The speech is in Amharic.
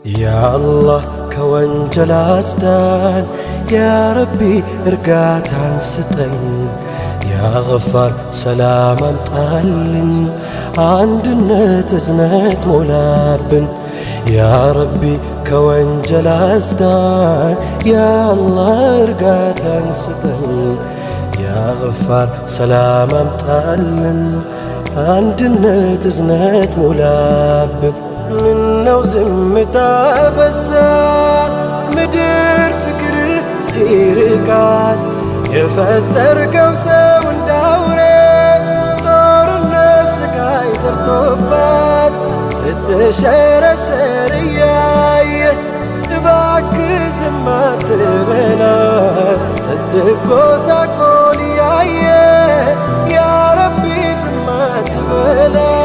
ያአላህ ከወንጀል አጽዳን፣ ያረቢ እርጋታን ስጠን፣ ያገፋር ሰላም አምጣልን፣ አንድነት እዝነት ሞላብን። ያረቢ ከወንጀል አጽዳን፣ ያአላህ እርጋታን ስጠን፣ ያገፋር ሰላም አምጣልን፣ አንድነት እዝነት ሞላብን። ምነው ዝምታ በዛ ምድር ፍቅር ሲርቃት፣ የፈጠርከው ሰው እንዳውሬ ጦርነት ስቃይ ዘርቶባት ስትሸረሸር እያየ፣ እባክህ ዝም አትበለን ስትጎሳቆል እያየ፣ ያ ረቢ ዝም አትበለን።